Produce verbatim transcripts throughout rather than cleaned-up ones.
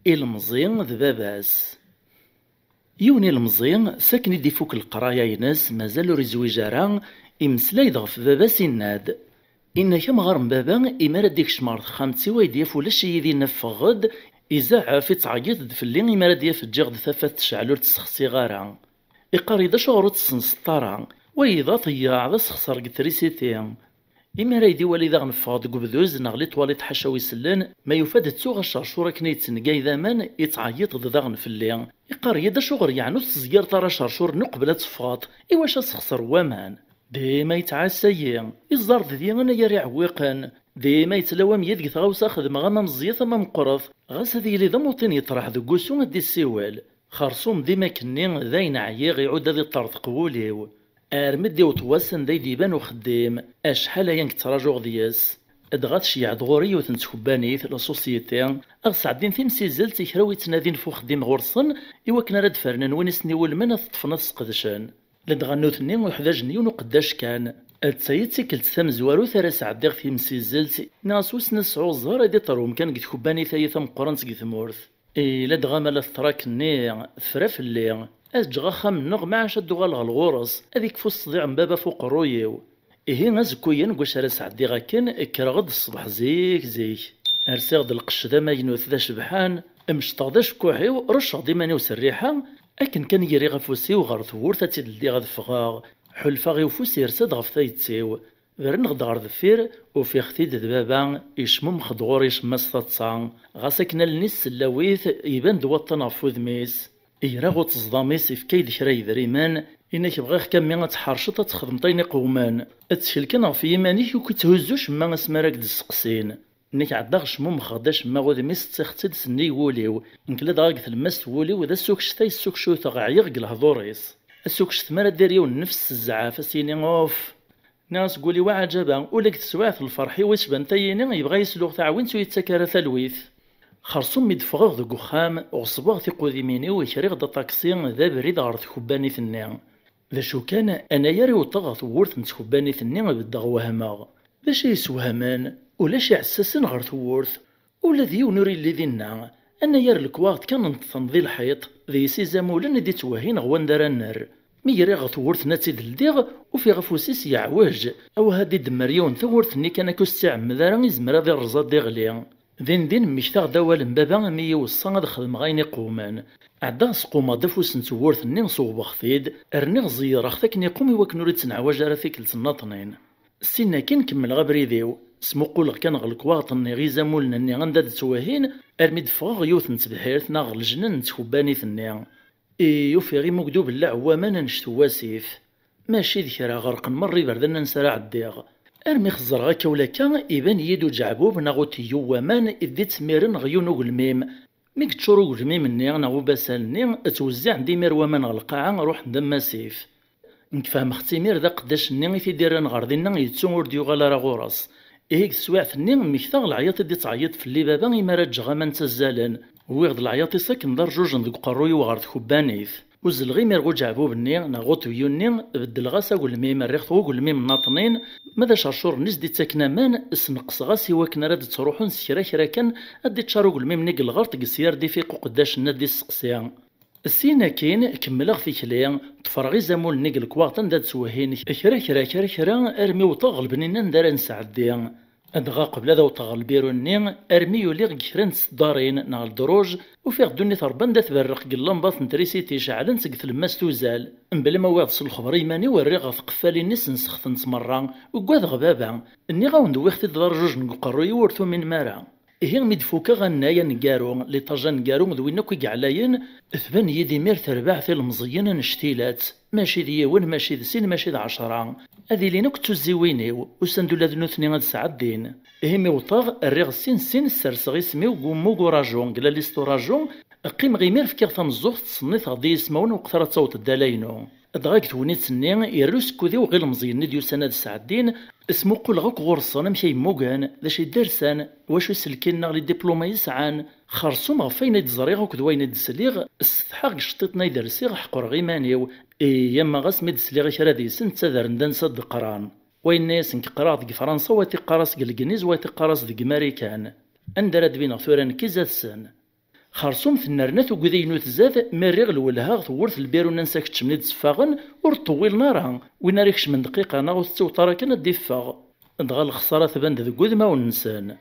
Ilemẓi d baba-s. Yiwen ilemẓi, sakken i d-ifuk leqraya-ines, mazal ur izwiǧ ara, imeslay-d ɣef baba-s, inna-d: "Inna-k amɣar n baba, imi ara d-ikcem ɣer texxamt-iw, ay d-yaf ulac-iyi dinna, ffeɣ-d, izaɛef, ittɛeyyiḍ-d fell-i imi ara d-yaf ǧǧiɣ-d tafat tecɛel ur tt-ssexsiɣ ara. Iqqar-iyi-d acuɣer ur tt-tessenseḍ ara, wa yebɣa teyyaɛ d asexṣer deg trisiti." Imi ara yi-d-iwali daɣen ffɣeɣ deg ubduz neɣ li twaliḍ ḥaca wi sellen, ma yufa-d ttuɣ acercur akken i yettengay d aman, yettɛeyyiḍ-d daɣen fell-i. Iqqar-iyi-d acuɣer yeɛni ur tezgireḍ ara acercur-nni uqbel ad teffɣeḍ, iwacu asexṣer n waman? Dima yettɛassa-yi, iẓẓar-d deg-i anagar iɛewwiqen. Dima yettlawam-iyi deg tɣawsa xedmeɣ ama meẓẓiyet ama meqqret, ɣas ad yili d amuṭin yeṭraḥ deg wusu ad d-issiwel. Xerṣum dima akkenni, d ayen ɛyiɣ, iɛud ad iṭṭerḍeq wul-iw. Armi d-iweṭ wass anda i d-iban uxeddim, acḥal aya nekk ttrajuɣ deg-s. Dɣa tceyyeɛ-d ɣur-i yiwet n tkebbanit, la société, ad ɣ-sɛeddin timsizzelt i kra wi yettnadin f uxeddim ɣur-sen, i wakken ara d-fernen win i sen-iwulmen ad t-ṭṭfen ad t-sqedcen. Ladɣa nutni uḥdajen yiwen uqeddac kan. D tayi d tikkelt tamezwarut ara sɛeddiɣ timsizzelt, nniɣ-as wissen ad sɛuẓẓer ad iṭer umkan deg tkebbanit-ayi tameqqrant deg tmurt. I ladɣa ma la tetrak-nni tefra fell-i, ad ǧǧeɣ axxam-nneɣ, maɛac ad d-uɣaleɣ ɣur-s, ad ikfu ṣṣdiɛ n baba f uqerruy-iw. Ihi azekkuyen deg wacu ara sɛeddiɣ akken, kkreɣ-d ṣṣbeḥ zik zik. Rsiɣ-d lqecc d amaynut d acebḥan, mecṭeɣ-d acekkuḥ-iw, recceɣ-d iman-iw s rriḥa, akken kan geriɣ afus-iw ɣer tewwurt ad tt-id-ldiɣ ad ffɣeɣ. Ḥulfaɣ i ufus yersa-d ɣef tayet-iw. Berneɣ-d ɣer deffir, ufiɣ-t-id d baba, icmumex-d ɣur-i icemma-s taḍsa. Ɣas akken allen-is sellawit, iban-d waṭṭan ɣef wudem-is. Ira ɣer uẓḍam-is, ifka-yi-d kra yedrimen, inna-k bɣiɣ-k a mmi ad tḥerceḍ ad txedmeḍ ayen iqewmen. Ttkel kan ɣef yiman-ik, ur k-itthuzzu cemma asmi ara k-d-sseqsin. Nekk ɛeddaɣ cmumxeɣ-d acemma, udem-is ttixeḍ-tt-id sennig wul-iw. Nekk ladɣa deg tlemmast n wul-iw d asukct ay ssukcuteɣ, ɛyiɣ deg lehdur-is. Asukct mi ara d-irr yiwen nnefs s zzɛaf, ad s-yini uf. Nniɣ-as deg wul-iw aɛǧaba, ula deg teswiɛt n lferḥ-iw icban tayini yebɣa yesluɣ taɛwint ur yettak ara talwit. Xersum mi d-ffɣeɣ deg uxxam, ɣeṣbeɣ tiqudimin-iw, kriɣ-d aṭaksi d abrid ɣer tkebbanit-nni. D acu kan, anayer i wwḍeɣ ɣer tewwurt n tkebbanit-nni beddeɣ wehmeɣ. D acu i yi-iswehmen? Ulac iɛessasen ɣer tewwurt. Ula d yiwen ur yelli dinna. Anayer lekwaɣeḍ kan neṭṭfen di lḥiṭ, deg-s izamulen i d-ittwehhin ɣer wanda ara nerr. Mi griɣ ɣer tewwurt-nni ad tt-id-ldiɣ, ufiɣ afus-is yeɛwej. Awah ad d-idemmer yiwen tawwurt-nni kan akka ur s-tt-iɛemmed ara, izmer ad irreẓ ad d-iɣli. Din din mmektaɣ-d awal n baba mi yi-iweṣṣa ad xedmeɣ ayen iqewmen. Ɛeddaɣ squmeɣ-d afus n tewwurt-nni, sewwbeɣ-t-id, rniɣ ẓeyyreɣ-t akken iqum i wakken ur ittenɛwaj ara tikkelt nnaṭnin. Ssin akin kemmleɣ abrid-iw, smuquleɣ kan ɣer lekwaɣeḍ-nni, izamulen-nni anda d-ttwehhin, armi d-ffɣeɣ yiwet n tebḥirt neɣ ɣer lejnan n tkebbanit-nni. I ufiɣ imugdub n leɛwaman annect n wasif. Mačči d kra, ɣerqen merra iberdan ansa ara ɛeddiɣ. Armi xeẓẓreɣ akka ula akka, iban-iyi-d uǧeɛbub neɣ utiyyu n waman i d-ittmiren ɣer yiwen ugelmim. Mi yeččur ugelmim-nni neɣ ubasal-nni, ttwezziɛen-d imir waman ɣer lqaɛa, ruḥen-d am asif. Nekk fehmeɣ-tt imir d aqeddac-nni i t-id-irran ɣer dinna yettu ur d-yuɣal ara ɣur-s. Ihi deg teswiɛt-nni, mmektaɣ leɛyaḍ i d-ittɛeyyiḍ fell-i baba imi ara ǧǧeɣ aman ttazzalen. Wwiɣ-d leɛyaḍ-is akken d arjujen deg uqerruy-iw ɣer tkebbanit. Uzzleɣ imir ɣer uǧeɛbub-nni neɣ ɣer utebyu-nni, beddleɣ-as agelmim, rriɣ-t ɣer ugelmim n naṭnin, ma d acercur-nni i s-d-ittaken aman, sneqseɣ-as i wakken ara d-ttruḥun s kra kra kan, ad d-iččar ugelmim-nni deg lɣerṭ deg-s yar d-ifiq uqeddac-nni ad d-isseqsi. Syin akkin, kemmleɣ tikli, ṭṭfreɣ izamulen-nni deg lekwaɣeḍ anda d-ttwehhin kra kra kra kra armi wwḍeɣ ɣer lbnin anda ara nesɛeddi. Dɣa qbel ad awḍeɣ ɣer lbiru-nni, armi uliɣ deg kra n tseddarin neɣ ldruj, ufiɣ ddunit Rebbi anda tberreq deg llambat n trisiti ceɛlent deg tlemmast uzal. Mebla ma wwiɣ-d s lexber i yiman-iw, rriɣ ɣef tqeffalin-is nsextent merra, ugadeɣ baba. Nniɣ-awen-d wwiɣ-t-id d arjuj deg uqerruy-iw ur tuminem ara. Ihi mi d-fukeɣ annay aneggaru, liṭaj aneggaru d win akk i yeɛlayen, tban-iyi-d imir terbaɛt ilemẓiyen annect-ilat, mačči d yiwen, mačči d sin, mačči d ɛecra. Ad ilin akk d tuziwin-iw, usan-d ula d nutni ad sɛeddin. Ihi mi wwḍeɣ, rriɣ sin sin, sserseɣ isem-iw deg ummug uraju, deg la liste uraju, qqimeɣ imir fkiɣ tameẓẓuɣt, ttṣenniteɣ-d i yismawen waqt ara d-taweḍ ddala-inu. Dɣa deg tegnit-nni, yerra usekkud-iw ɣer ilemẓiyen-nni d-yusan ad sɛeddin, smuquleɣ akk ɣur-sen amek ay mmugen, d acu i d-rsan, wacu iselkilen neɣ les diplômes ay sɛan. Xersum ɣef wayen ay d-ẓriɣ akked wayen i d-sliɣ, ssetḥaɣ deg iceṭṭiḍen ay d-rsiɣ, ḥeqreɣ iman-iw. Ihi ama ɣas mi d-sliɣ i kra deg-sen ttadren-d ansa d-qqran. Wa yenna-yasen deg qqreɣ deg Fransa, wa tiqqar-as deg Legniz, wa tiqqar-as deg Marikan. Anda ara d-bineɣ tura nekk i zdat-sen? Xersum tennerna tugdi-inu tzad, mi rriɣ lwelha ɣer tewwurt n lbiru-nni n sakeččem i d-seffaɣen, ur ṭṭewwilen ara. Win ara ikecmen dqiqa neɣ ur tettewṭ ara kan ad d-iffeɣ. Dɣa lexṣara tban-d deg wudmawen-nsen.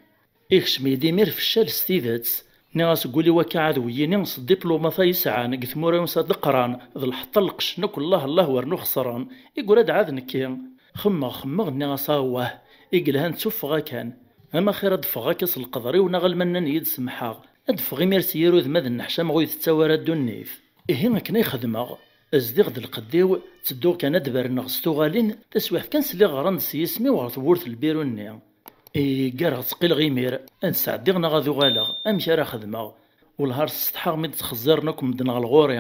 Ikcem-iyi-d imir feccal s tidet. Nniɣ-as deg wul-iw akka ɛad wiyini s ddiplumata yesɛan deg tmura-ines ad d-qqran, d lḥeṭṭa n lqecc n akk llah llah wernu xeṣren, i yura-d ɛad nekki. Xemmeɣ, xemmeɣ, nniɣ-as awah, i yelhan ttuffɣeɣ kan. Ama xir ad d-ffɣeɣ akka s leqder-iw neɣ alma nnan-iyi-d semḥeɣ. Ad d-ffɣeɣ imir s yir udem ad nneḥcameɣ ur yi-tettawi ara ddunit. Ihi akken ay xedmeɣ. Zdiɣ-d lqedd-iw, ttedduɣ kan ad d-berneɣ s tuɣalin, taswiɛt kan sliɣ ɣran-d s yisem-iw ɣer tewwurt n lbiru-nni. Ihi ggareɣ ttqilleɣ imir, ad sɛeddiɣ neɣ ad uɣaleɣ, amek ara xedmeɣ? Wellah ar ssetḥaɣ mi d-ttxezziren akk medden ɣer lɣur-i.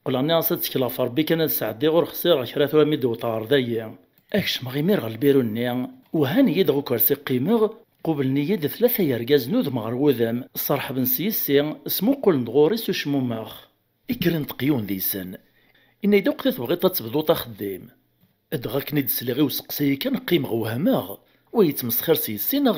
Qqleɣ nniɣ-as ad ttekleɣ ɣef Rebbi kan ad sɛeddiɣ ur xsireɣ kra tura mi d-wwḍeɣ ɣer dayi. Ad kecmeɣ imir ɣer lbiru-nni, wehhan-iyi-d ɣer ukersi qqimeɣ, qublen-iyi-d tlata yergazen udem ɣer wudem, ṣerḥben s yis-i, smuqqulen-d ɣur-i s ucmumex. Ikker inṭeq yiwen deg-sen. Inna-yi-d akk tebɣiḍ ad tebduḍ axeddim. Dɣa akken i d-sliɣ i useqsi-a kan qqimeɣ wehmeɣ. Wa yettmesxir s yis-i neɣ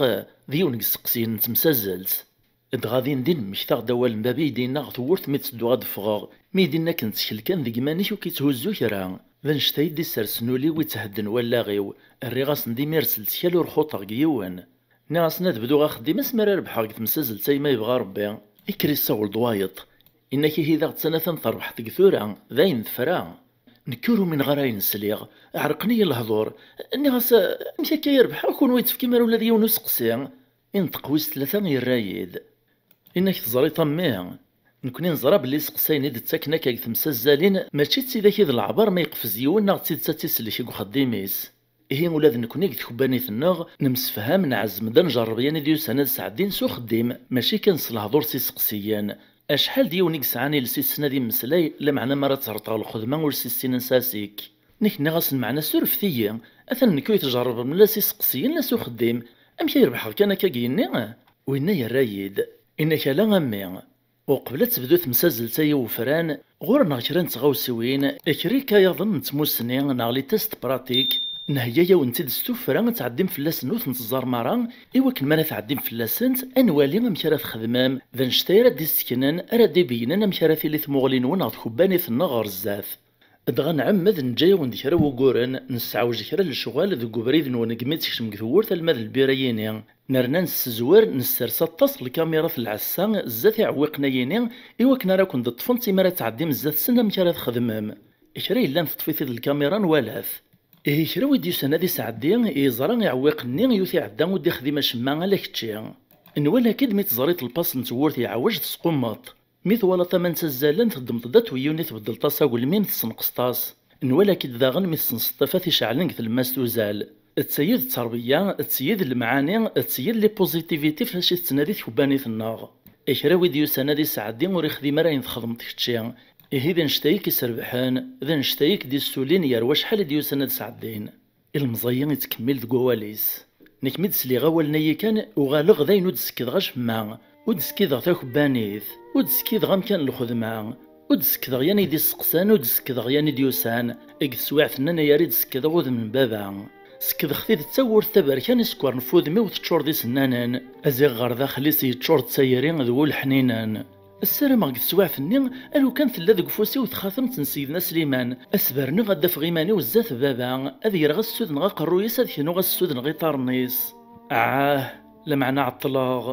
d yiwen deg iseqsiyen n temsazelt? Dɣa din din mmektaɣ-d awal n baba i d-yenna ɣer tewwurt mi d-tedduɣ ad d-ffɣeɣ. Mi d-yenna akken ttkel kan deg iman-ik ur k-itthuzzu kra. D annect-a i d-isersen ul-iw i tthedden wallaɣ-iw. Rriɣ-asen-d imir s lettkal ur xuṭeɣ deg yiwen. Nniɣ-asen ad bduɣ axeddim asmi ara rebḥeɣ deg temsazelt ay ma yebɣa Rebbi. Ikker isawel-d wayeḍ. Inna-k ihi d aɣettan atan terbeḥ deg tura, d ayen tefra. Nekk ur umineɣ ara ayen sliɣ, ɛerqen-iyi lehdur. Nniɣ-as amek akka i rebḥeɣ kunwi ur tefkim ara ula d yiwen useqsi? Inṭeq wis tlata yerra-yi-d. Inna-k teẓriḍ a mmi, nekni neẓra belli iseqsayen i d-ttaken akka deg temsazzalin mačči d tidak i d leɛber ma yeqfez yiwen neɣ d tidet ad tt-isellek deg uxeddim-is. Ihi ula d nekni deg tkebbanit-nneɣ nemsefham, nɛezzem-d ad njerreb yan i d-yusan ad sɛeddin s uxeddim, mačči kan s lehdur s iseqsiyen. Acḥal d yiwen i yesɛan iles issen ad immeslay, lameɛna mi ara tt-rreḍ ɣer lxedma ur s-issin ansa as-ikk. Nekk nniɣ-asen meɛna surfet-iyi, atan nekk ur tjerrbeḍ la s iseqsiyen la s uxeddim, amek ay rebḥeɣ kan akka deg yigenni? Winna yerra-yi-d, inna-k ala a mmi, uqbel ad tebdu temsazelt-a i wefran, ɣur-neɣ kra n tɣawsiwin, kra ikayaden n tmussni neɣ les tests pratiques, nheyya-yawen-tt-id s tuffra ad tɛeddim fell-asen ur tent-teẓẓarem ara, i wakken mi ara tɛeddim fell-asent, ad nwali amek ara txedmem, d annect-a ara d-isseknen, ara d-ibeyynen amek ara tili tmuɣli-nwen ɣer tkebbanit-nneɣ ɣer zdat. Dɣa nɛemmed neǧǧa-yawen-d kra n wuguren, nesseɛwej kra n lecɣal deg ubrid-nwen deg mi d-tekcem deg tewwurt alma d lbira-yini. Nerna nessezwer, nessers aṭas n lkamirat n lɛessa zdat iɛewwiqen-ayini, i wakken ara ken-d-ṭṭfent imi ara tɛeddim zdat-sen amek ara txedmem. Kra yellan teṭṭef-it-id lkamira nwala-t. Ihi kra wi d-yusan ad isɛeddi, yeẓra iɛewwiq-nni yut iɛedda ur d-ixdim acemma ala kečči. Nwala-k-id mi teẓriḍ lpas n tewwurt yeɛwej tesqummeḍ. Mi twalaḍ aman ttazzalen, teddmeḍ-d atweyyu-nni tbeddleḍ-as agelmim tessenqseḍ-as. Nwala-k-id daɣen mi tessenseḍ tafat iceɛlen deg tlemmast uzal. D tayi d tterbiya, d tayi d lemɛani, d tayi d les positivités f acu i tettnadi tkebbanit-nneɣ. Kra wi d-yusan ad isɛeddi ur ixdim ara ayen txedmeḍ kečči. Ihi d annect-a i k-iserbeḥen, d annect-a i k-d-issulin gar wacḥal i d-yusan ad sɛeddin. Ilemẓi-a yettkemmil deg wawal-is. Nekk mi d-sliɣ awalen-ayi kan, uɣaleɣ d ayen ur d-sekdeɣ acemma. Ur d-skideɣ takebbanit, ur d-skideɣ amkan n lxedma, ur d-sekdeɣ yan i d-isteqsan, ur d-sekdeɣ yan i d-yusan. Deg teswiɛt-nni n ayar i d-sekdeɣ udem n baba. Sekdeɣ tidet d tawwurt taberkan isekkren f udem-iw teččur d isennanen. Aziɣ ɣer daxel-is yeččur d tayri d wul ḥninen. Ssarameɣ deg teswiɛt-nni, a lukan tella deg ufus-iw txatemt n Sidna Sliman, as-berneɣ ad d-afeɣ iman-iw zdat baba, ad yerɣ as-sudneɣ aqerruy-is, ad knuɣ as-sudneɣ iṭarren-is. Ah, lameɛna ɛeṭṭleɣ,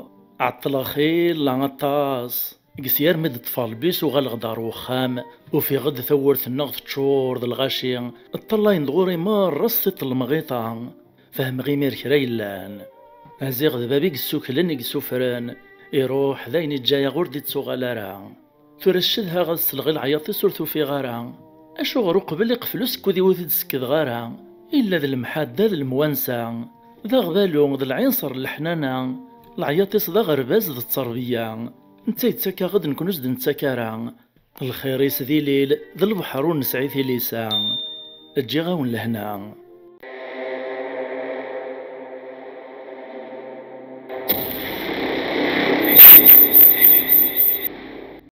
ɛeṭṭleɣ xilla aṭas. Deg-s yar mi d-ṭṭfeɣ lbis uɣaleɣ-d ɣer wexxam, ufiɣ-d tawwurt-nneɣ teččur d lɣaci, ṭṭalayen-d ɣur-i merra s tiṭ n lemɣiṭa. Fehmeɣ imir kra yellan. Ziɣ d bab i yessuklen i yessufren. Iruḥ, d ayen iǧǧa-yaɣ ur d-ittuɣal ara. Tura ccedhaɣ ad sleɣ i leɛyaḍ-is ur t-ufiɣ ara. Acuɣer uqbel iqfel usekkud-iw ur t-id-sekdeɣ ara? Illa d lemḥadda d lemwansa. D aɣbalu, d lɛinṣer n leḥnana. Leɛyaḍ-is d aɣerbaz d tterbiya. Netta yettak-aɣ-d, nekni ur s-d-nettak ara. Lxir-is d ilil, d lebḥer ur nesɛi tilisa. Ǧǧiɣ-awen lehna.